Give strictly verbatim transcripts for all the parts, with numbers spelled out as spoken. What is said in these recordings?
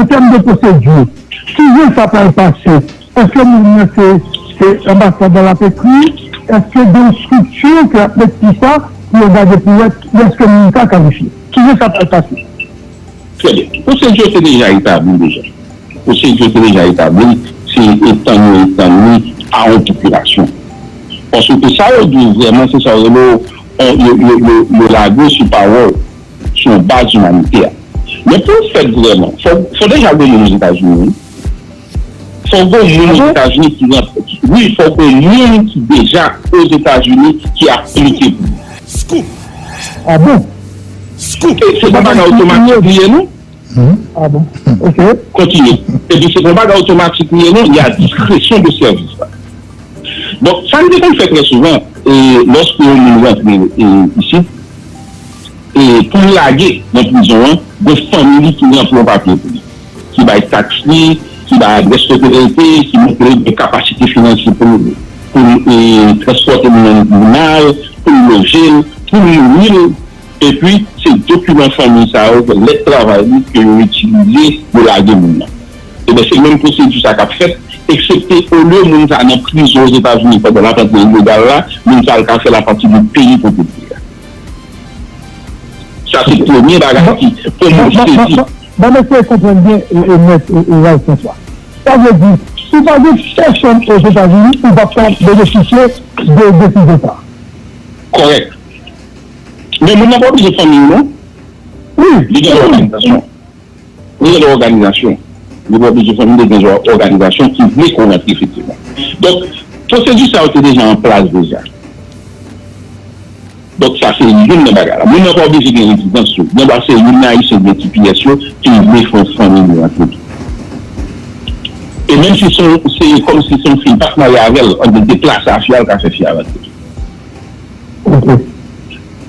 An tèm de pwosedi, kijan sa pral pase? Èske moun nan se, se anbasad la l ap ekri? Èske gen yon estrikti ke l ap met pou sa, pou yo gade pou wè èske moun sa kalifye? Kijan sa pral pase? Trè byen. Pwosedi yo te deja etabli deja. Pwosedi yo te deja etabli, se etann yo etann li a yon popilasyon. Paske sa yo di w vrèman, se sa yo rele, yo, yo, yo, yo lage sou pawòl, sou yon baz imanitè. Men pou l fèt vrèman, fò, fò deja gen moun Ozetazini, wi. Fò gen moun Ozetazini ki rantre. Wi, fò gen moun ki deja Ozetazini ki aplike pou li. Scoop! Ah bon? Scoop! E se pa bagay otomatik li ye, non? Ah bon? Ok. Kontinye. Epi se pa bagay otomatik li ye, non? Il y a discrétion de service la. Donk, sa n te konn fè trè souvan, e, lòske yon moun rantre, e, isit, e, pou l lage nan prizon an, gen fanmi li ki ranpli yon papye pou li, ki bay taks li, ki bay adrès kote l rete, ki montre l gen kapasite finansye pou l, pou l, e, transpòte moun nan nan tribinal, pou l loje l, pou l nouri l, epi se dokiman fanmi sa yo, lèt travay li ke yo itilize pou lage moun nan. Ebyen, se menm pwosedi sa k ap fèt, eksepte olye moun sa nan prizon Ozetazini pandan l ap antre ilegal la, moun sa l ka fè l apati de peyi kote l ye a. Sa se premye bagay ki, premye sezi. Ban m eseye konprann byen, e, e, mèt, e, e, Ray François. Sa vle di, si w pa gen pèsonn Ozetazini, ou p ap ka benefisye de desizyon sa a. Kòrèk. Men moun nan pa oblije fanmi w, non. Wi. Li gen dwa òganizasyon. Li gen dwa òganizasyon. Li pa oblije fanmi, li gen dwa òganizasyon ki vle ke w rantre efektivman. Donk, pwosedi sa yo te deja an plas deja. Donk, sa se youn nan bagay la. Moun nan pa oblije gen rezidans tou. Gen dwa se youn nan Ayisyen oubyen T P S yo ki vle fè yon fanmi li rantre tou. E menm si se, se kòm si se yon fi, li pa t marye avè l, ann deplase a fi a, l ka fè fi a rantre tou. Ok.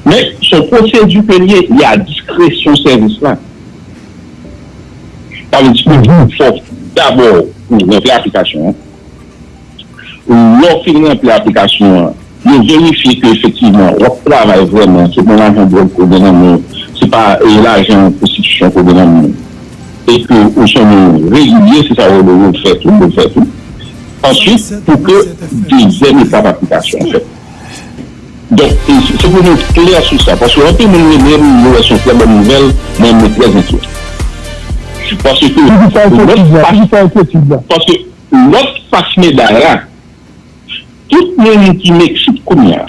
Men, se yon pwosedi ke l ye, li a diskresyon sèvis la. Sa vle di ke fò dabò ou ranpli aplikasyon an. Lè w fin ranpli aplikasyon an, yo verifye ke efektivman w ap travay vrèman, se pa lajan dwòg ke w gen nan men w, se pa, e, lajan pwostitisyon ke w gen nan men w, e ke w se yon moun regilye, se sa yo rele yo fè tou, yo fè tou. Answit, pou ke dezyèm etap aplikasyon an fèt. Donk, e, se, se pou nou klè sou sa, paske anpil moun rele m, yo wè se yon trè bòn nouvèl, men mwen trè enkyè. Paske lòt fas, paske lòt fas meday la, tout moun ki Meksik kounye a,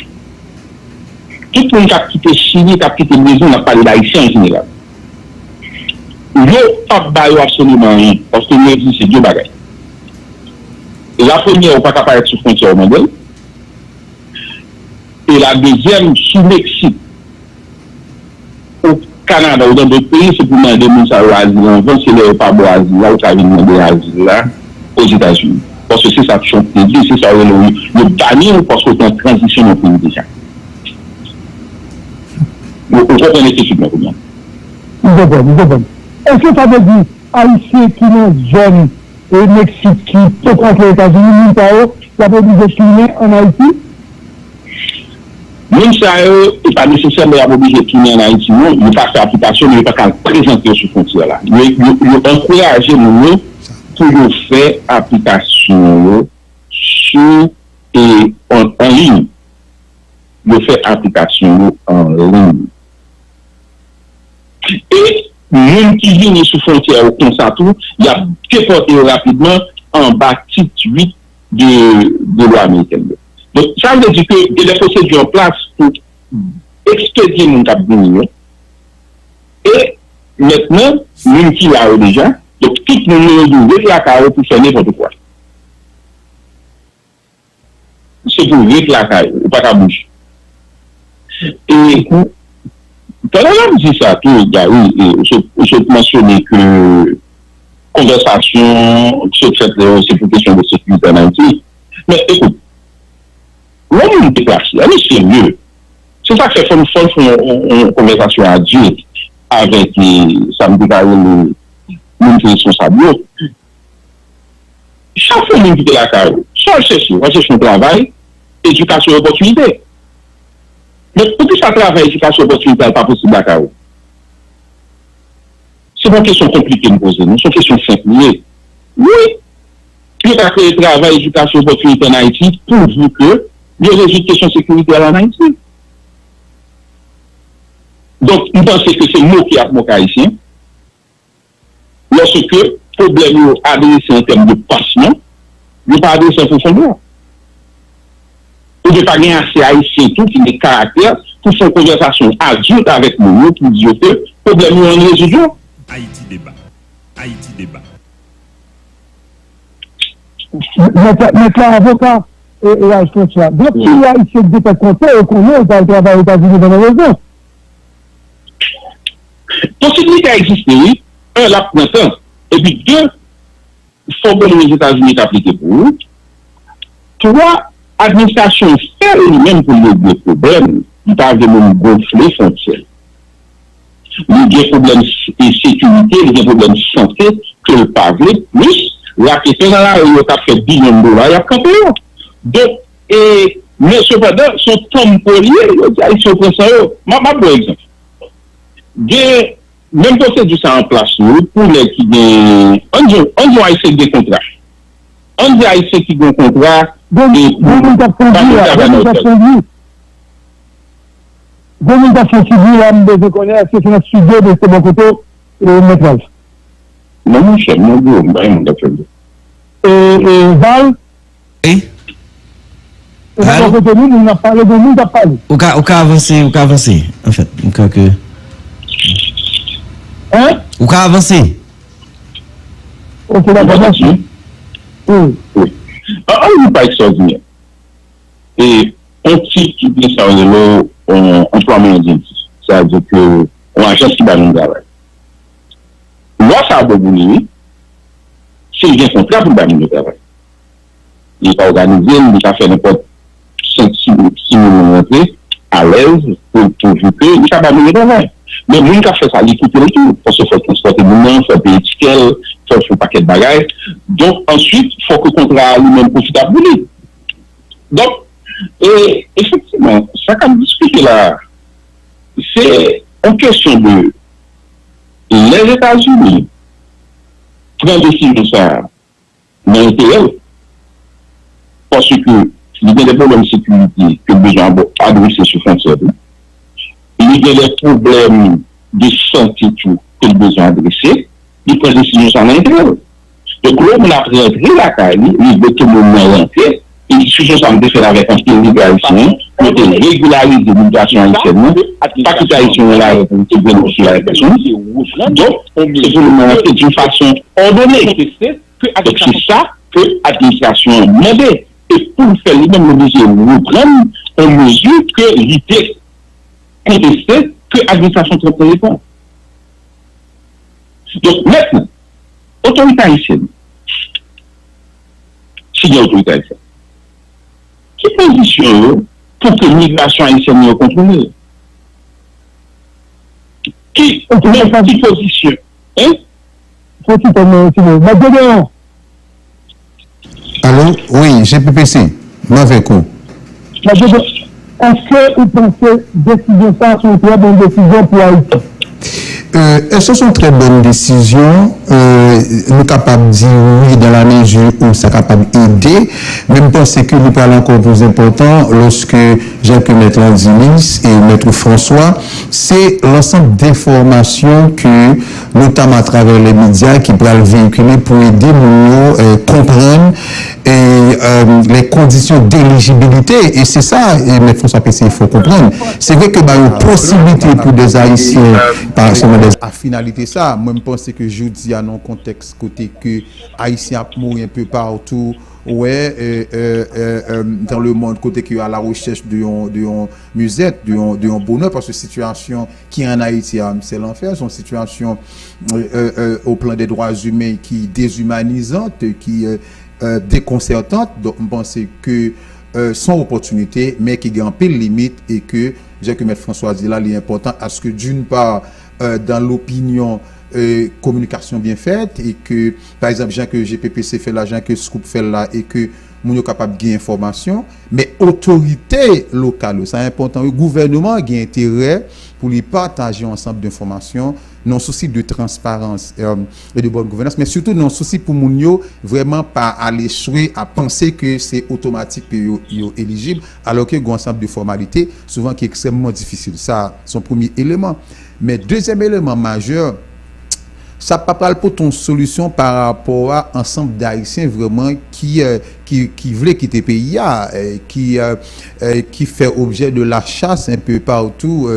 tout moun k ap kite Chili, k ap kite Brezil, n ap pale d Ayisyen an jeneral, yo p ap ba yo absoliman anyen, paske yo di se de bagay. La premyè, ou pa ka parèt sou fwontyè, ou mande l. E la dezyèm, sou Meksik, ou Kanada, ou nan dòt peyi, se pou mande moun sa yo azil anvan, se lè yo pa ba w azil la, ou ka vin mande azil la Ozetazini. Paske se sa Trump te di, se sa yo rele yo, yo bani w paske w te an tranzisyon nan peyi deja. Ou, ou konprann enkyetid mwen kounye a? M konprann, m konprann. Èske sa vle di Ayisyen ki nan zòn e Meksik ki poko antre Etazini, moun sa yo, y ap oblije tounen ann Ayiti? Moun sa yo, e pa nesesèman y ap oblije tounen ann Ayiti, non. Yo ka fè aplikasyon, men yo pa ka al prezante yo sou fwontyè la. Yo, yo, yo ankouraje moun yo pou yo fè aplikasyon yo sou, e, an, an liy. Yo fè aplikasyon yo an liy. E moun ki vini sou fwontyè yo konsa tou, y ap depòte yo rapidman anba tit uit de, de lwa amerikèn yo. Donk, sa vle di ke gen de pwosedi an plas pou ekspedye moun k ap vini yo. E mentnan, moun ki la yo deja, donk tout moun yo dwe ret lakay yo pou fè nenpòt kwa. Se pou ret lakay ou, ou pa ka bouje. E pandan n ap di sa tou, Gary, e, ou sot, ou sot mansyone ke konvèsasyon ki sot fèt la yo, se pou kesyon de sekirite ann Ayiti. Men, ekout, lè yon moun deplase, ann serye, se sa k fè fò n, fò n fè yon, yon, yon konvèsasyon a de avèk, e, sa m te ka rele moun ki responsab yo. Chak fwa moun kite lakay ou, sa w al chèche, w al chèche yon travay, edikasyon, opòtinite. Men poukisa travay, edikasyon, opòtinite a pa posib lakay ou? Se pa yon kesyon konplike m poze, non, se yon kesyon senp li ye. Wi, yo ka kreye travay, edikasyon, opòtinite ann Ayiti, pouvu ke yo rezoud kesyon sekirite a ann Ayiti. Donk, m panse ke se moke y ap moke Ayisyen, lòske pwoblèm yo adrese an tèm de pasyon, yo pa adrese an pwofondè. Oubyen pa gen ase Ayisyen tou ki gen karaktè pou fè yon konvèsasyon adilt avèk moun yo, pou di yo ke pwoblèm yo ann rezoud yo. Ayiti Deba. Ayiti Deba. Mèt la, avoka Eraj François. Donk, si Ayisyen k gen tèt konsa, yo konnen yo pral travay Etazini pandan rezon. Posiblite a egziste, wi. En, l ap pran tan. Epi de, fò w konnen Lèzetazini ka plede pou ou. Twa, administrasyon an fè l li menm pou l regle pwoblèm. Li pa vle moun gonfle fwontyè l. Li gen pwoblèm e sekirite, li gen pwoblèm sante ke l pa vle, plis raketè nan lari yo k ap fè bilyon dola, y ap kanpe yo. Donk, e, men sepandan, se yon tanpo l ye, yo di Ayisyen yo pran san yo. M ap, m ap ba w egzanp. Gen menm pwosedi sa an plas wi, pou nèg ki gen, ann di, ann di yon Ayisyen ki gen kontra. Ann di Ayisyen ki gen yon kontra, e pou pa vin travay nan otèl. Gon moun k ap fè yon figi la, m bezwen konnen èske se nan estidyo oubyen se bò kote mèt la. Non, monchè, m nan biwo m, m pa gen moun k ap fè l. E, e, Val? Wi? E nan bò kote nou, moun ap pale, gon moun k ap pale. Ou ka, ou ka avanse, ou ka avanse, anfèt. M kwè ke. Hein? Ou ka avanse. Ok, dakò, mèsi. Wi. Wi. An, an nou pa ekstraòdinè. E yon tit ki gen sa yo rele yon anplwa mwen an di. Sa vle di ke yon ajans ki ba moun travay. Lwa sa a bon pou li, wi. Si l gen kontra pou l ba moun yo travay. Li ka òganize l, li ka fè nenpòt senk, sis, sis moun rantre alèz pou, pouvu ke li ka ba moun yo travay. Men moun k ap fè sa, li kite l tou. Paske fò l transpòte moun nan, fò l peye tikè l, fò l fè yon pakèt bagay. Donk, answit, fò ke kontra a li menm pwofitab pou li. Donk, e, efektivman, sa k ap diskite la a, se yon kesyon de Lèzetazini pran desizyon sa a nan enterè l, paske li gen de pwoblèm sekirite ke l bezwen adrese sou fwontyè li, li gen de pwoblèm de sante tou ke l bezwen adrese, li pran desizyon sa a nan enterè l. Donk, lè yon moun ap rantre lakay li, li vle ke moun nan rantre, e diskisyon sa a m te fè l avèk anpil lidè ayisyen, yo te regilarize migrasyon ayisyèn nan, pa kite ayisyen yo la pou yo te grenn sou la pèsonn. Donk, se pou moun nan rantre d'une façon ordonnée. Donk, se sa ke administrasyon an mande. E pou l fè l, li menm, li oblije reprann yon mezi ke li te konteste ke administrasyon Trump nan te pran. Donk, mentnan, otorite ayisyèn, si gen otorite ayisyèn, ki pozisyon yo pou ke migrasyon ayisyèn yo kontwole? Ki, ki pozisyon? Hein? Fò ti tèm nan, ti bon. Mèt Gedeon! Alo, wi, G P P C, m avèk ou. Mèt Gedeon, èske ou panse desizyon sa a se yon trè bon desizyon pou Ayiti? Èske se yon trè bòn desizyon? Nou kapab di wi, dans la mesure où sa kapab ede, men m panse ke li pral ankò plis enpòtan lòske, jan ke mèt lan di li, e mèt François, se lansanm de enfòmasyon ke notamman atravè lè medya ki pral veyikile pou ede moun yo konprann e lè kondisyon delijibilite, e se sa e mèt François ap eseye fè w konprann. Se vre ke ba yo posiblite pou dè Ayisyen pa sèlman dè. A finalite sa, mwen m panse ke jodi a nan yon kontèks kote ke Ayisyen ap mouri enpe patou, wè, dans le monde, kote ke yo a la rechèch de yon, de yon mizèt, de yon, de yon bonè, paske sitiyasyon ki an Ayiti a, se lanfè, se yon sitiyasyon o plan dè dwa imen ki dezimanizan, ki dekonsètan. Donk, m panse ke se yon opòtinite, men ki gen anpil limit e ke, jan ke mèt François di la, li enpòtan aske, d'une part, dans l'opinion, kominikasyon byen fèt e ke, pa egzanp, jan ke G P P C fè l la, jan ke Scoop fè l la, e ke moun yo kapab gen enfòmasyon, men otorite lokal yo, sa enpòtan wi, gouvènman gen enterè pou li pataje yon ansanm de enfòmasyon nan sousi de transparans e de bòn gouvènans, men sitou nan sousi pou moun yo vrèman pa al echwe a panse ke se otomatik ke yo, yo elijib, alò ke gen yon ansanm de fòmalite, souvan ki ekstrèmman difisil. Sa, se yon premye eleman. Men dezyèm eleman majè, sa pa pral pote yon solisyon pa rapò a ansanm d Ayisyen vrèman ki, ki, ki vle kite peyi a, ki, ki fè objè de la chasse un peu partout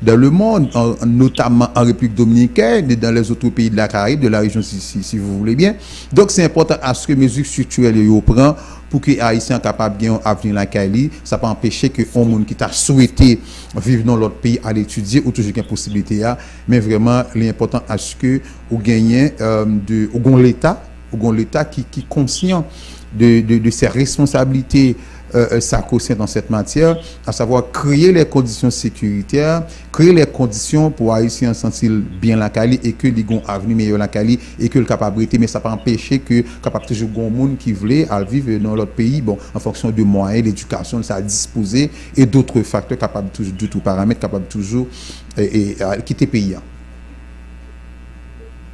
dans le monde, notamment en République dominicaine et dans les autres pays de la Caraïbe, de la région, si, si, si vous voulez bien. Donk, se enpòtan aske mezi striktirèl yo, yo pran pou ke Ayisyen an kapab gen yon avni lakay li. Sa pa anpeche ke yon moun ki ta swete viv nan lòt peyi al etidye, ou toujou gen posiblite a. Men vrèman, li enpòtan aske ou genyen, euh, de, ou gon Leta, ou gon Leta ki, ki konsyan de, de, de ses responsabilités, euh, euh, sacro-saintes en cette matière, à savoir créer les conditions sécuritaires, créer les conditions pou Ayisyen an santi l byen lakay li e ke li gon avni meyè lakay li e ke l kapab rete, men sa pa anpeche ke kapab toujou gon moun ki vle al viv nan lòt peyi, bon, en fonction de moyens, l'éducation, sa dispoze, et d'autres facteurs kapab toujou, d'autres paramètres kapab toujou, e, e, al kite peyi a.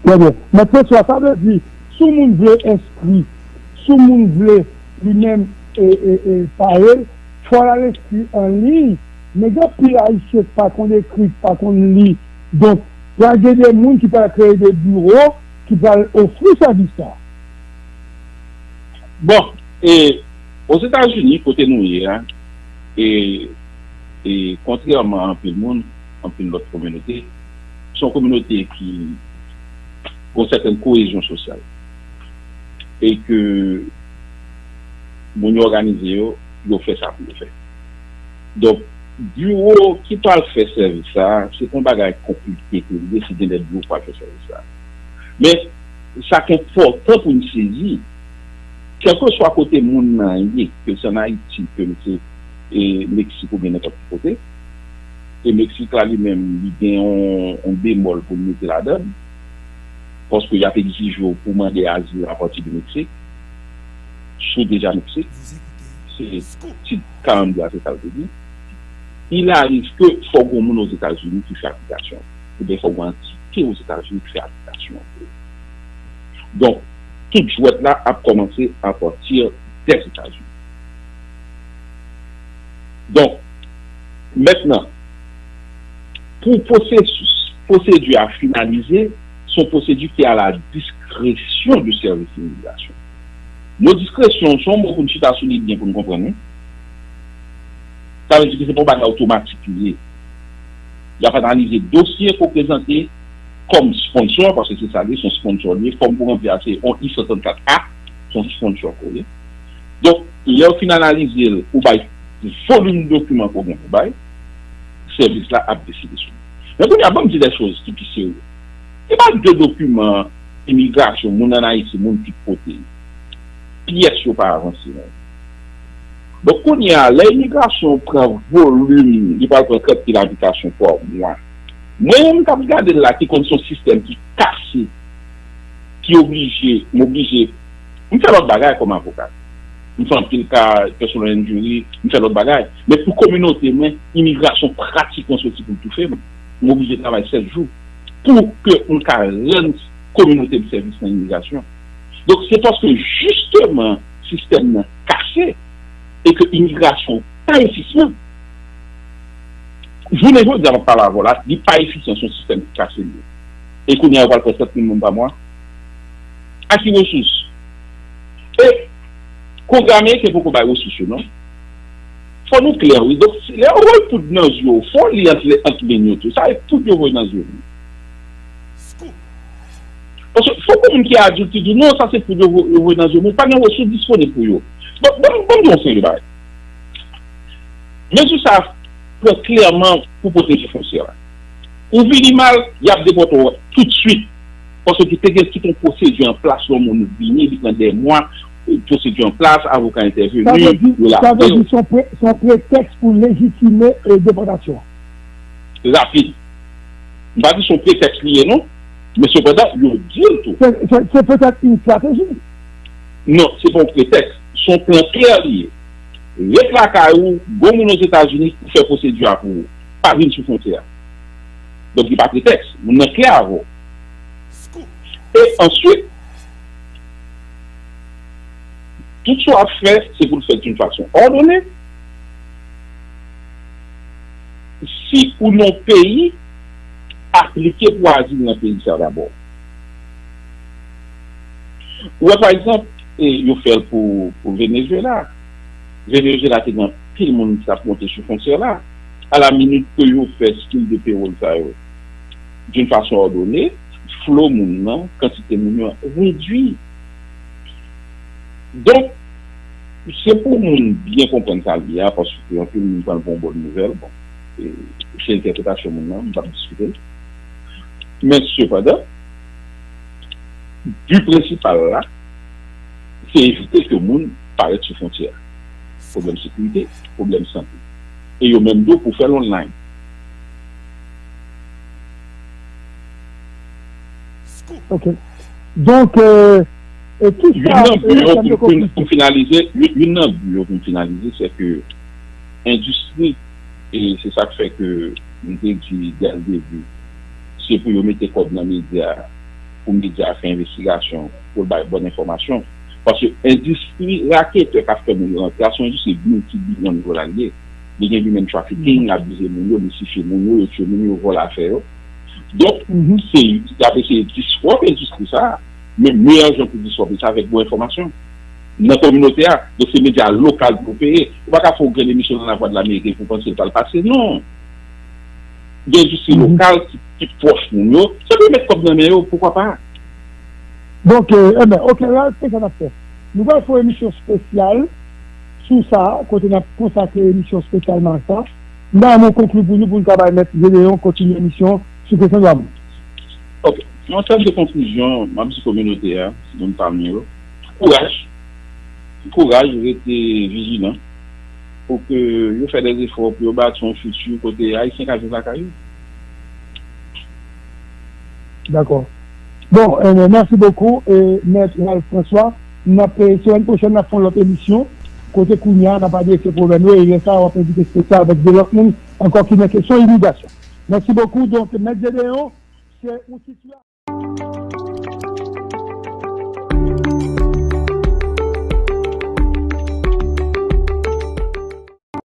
Trè byen. Mèt Franswa, sa vle di, si yon moun vle enskri, si yon moun vle li menm, e, e, e, pare l, fò l al enskri an liy, men gen anpil Ayisyen ki pa konn ekri, ki pa konn li. Donk, pral gen de moun ki pral kreye de biwo ki pral ofri sèvis sa. Bon, e, Ozetazini, kote nou ye a, e, e kontrèman a anpil moun, anpil lòt kominote, se yon kominote ki gon sètèn koyezyon sosyal. E ke moun yo òganize yo, yo fè sa pou yo fè. Donk, biwo ki pral fè sèvis sa a, se pa yon bagay konplike ke li ye, si gen de biwo pral fè sèvis sa a. Men, sa k enpòtan pou n sezi, kèlkeswa kote moun nan ye, ke l se ann Ayiti, ke l se, e, Meksik oubyen nenpòt ki kote, e Meksik la li menm, li gen yon, yon bemòl pou l mete ladan l, paske y ap egzije w pou w mande azil apati de Meksik, si w deja Meksik, se tit karannde a, se sa l te di. Il arrive que fò gon moun Ozetazini ki fè aplikasyon, oubyen fò gon antite Ozetazini ki fè aplikasyon. Donk, tout jwèt la ap kòmanse apati dè Etazini. Donk, mentnan, pou pwosesis, pwosedi a finalize, se yon pwosedi ki a la diskresyon de sèvis imigrasyon. Mo diskresyon, se yon mo pou n chita sou li byen pou n konprann li. Sa vle di ke se pa yon bagay otomatik li ye. Y ap analize dosye ke w prezante kòm sponsor, paske se sa li ye, se yon sponsor li ye. Fòm pou ranpli a, se yon I san trannkat A, se yon sponsor ke w ye. Donk, lè yo fin analize l, ou bay volim dokiman ke w gen pou bay, sèvis la ap deside sou li. Men kounye a, ban m di de choz ki pi serye. Se pa de dokiman imigrasyon, moun ann Ayiti, moun ki pote. Pyès yo pa avanse, non. Donk, kounye a, lè imigrasyon pran volim, li pral pran trant mil aplikasyon pa mwa. Mwen menm k ap gade l la, ki konn se yon sistèm ki kase, ki oblije, m oblije, m fè lòt bagay kòm avoka. M fè anpil ka personal injury, m fè lòt bagay. Men pou kominote mwen, imigrasyon pratikman soti pou l toufe m. M oblije travay sèt jou pou ke m ka rann kominote m sèvis nan imigrasyon. Donk, se paske jisteman sistèm nan kase e ke imigrasyon pa efisyan. Jounen jodi a, m ap pale avè w la, li pa efisyan, se yon sistèm ki kase li ye. E kounye a, yo pral pran trant mil moun pa mwa. A ki resous? E Kongrè ameriken poko bay resous yo, non. Fò nou klè, wi. Donk, si, lè yo voye poud nan zye w, fò w li ant, ant men yo tou. Sa e poud yo voye nan zye w. Paske fò gon moun ki adilt ki di, non, sa se poud yo vo-, yo voye nan zye w, men pa gen resous disponib pou yo. Bon, bon, bon, bon, se yon bagay. Mezi sa a pran klèman pou pwoteje fwontyè a. Ou vini mal, y ap depòte w toutswit. Paske te gen tout yon pwosedi an plas, yon moun vini, li pran de mwa, pwosedi an plas, avoka entèveni, yo lage w. Sa vle di, sa vle di se yon pre-, se yon pretèks pou lejitime, e, depòtasyon an. Rapid. M pa di se yon pretèks li ye, non. Men sepandan, yo di l tou. Se, se, se petèt yon estrateji. Non, se pa yon pretèks. Se yon plan klè li ye. Ret lakay ou, gon moun Ozetazini pou fè pwosedi a pou ou. Pa vin sou fwontyè a. Donk, li pa pretèks. Moun nan klè avè w. E answit, tout sa w ap fè, se pou l fèt d'une façon ordonnée. Si ou nan yon peyi, aplike pou azil nan peyi sa dabò. Ou wè, pa egzanp, e, yo fè l pou, pou Venezuela. Venezuela te gen anpil moun ki t ap monte sou fwontyè la. A la minit ke yo fè skill de payroll sa yo d'une façon ordonnée, flo moun nan, kantite moun yo redui. Donk, se pou moun byen konprann sa l ye a, paske anpil moun pran l pou yon bòn nouvèl. Bon, e, se entèpretasyon moun nan, m p ap diskite l. Men sepandan, bi prensipal la, se evite ke moun parèt sou fwontyè a. Pwoblèm sekirite, pwoblèm sante. E yo menm tou pou fè l online. Ok. Donk, e, e ki sa, Youn nan bi yo pou, pou, pou finalize, youn, youn nan bi yo pou m finalize, se ke endistri, e se sa k fè ke m te di dès le début, se pou yo mete kòb nan medya, pou medya a fè envestigasyon, pou l bay bòn enfòmasyon. Paske endistri raketè k ap fè moun yo rantre a, se yon endistri miltibilyon dola li ye. Li gen human trafficking, li abize moun yo, li sifye moun yo, yo tiye moun yo, vòlè afè yo. Donk, se, y ap eseye diswòp endistri sa a. Men meyè jan pou diswòp li, se avèk bon enfòmasyon. Nan kominote a, donk se medya lokal pou peye. Ou pa ka fè yon grenn emisyon nan Lavwadlamerik pou panse l pral pase, non. Gen endistri lokal ki, ki pwòch moun yo, se pou yo met kòb nan men yo, poukwa pa? Donk, e, enben, ok, la, se sa n ap fè. Nou pral fè yon emisyon espesyal sou sa, kote n ap konsakre emisyon espesyalman a sa. M ta renmen w konkli pou nou, pou n ka bay Mèt Jedeyon kontinye emisyon sou kesyon dwa moun. Ok. An tèm de konklizyon, m ap di kominote a, moun pa m yo, kouraj. Kouraj, rete vijilan. Pou ke yo fè dè zefò pou yo bati yon fiti kote Ayisyen ka viv lakay yo. Dakò. Bon, e, mèsi bokou, e, Mèt Ralph François. N ap, e, semèn pwochèn, n ap fè yon lòt emisyon. Kote kounye a, n ap adrese pwoblèm yo, e lè sa a, w ap envite espesyal avèk de lòt moun ankò ki nan kesyon imigrasyon. Mèsi bokou. Donk, Mèt Jedeyon, se yon sitiyasyon.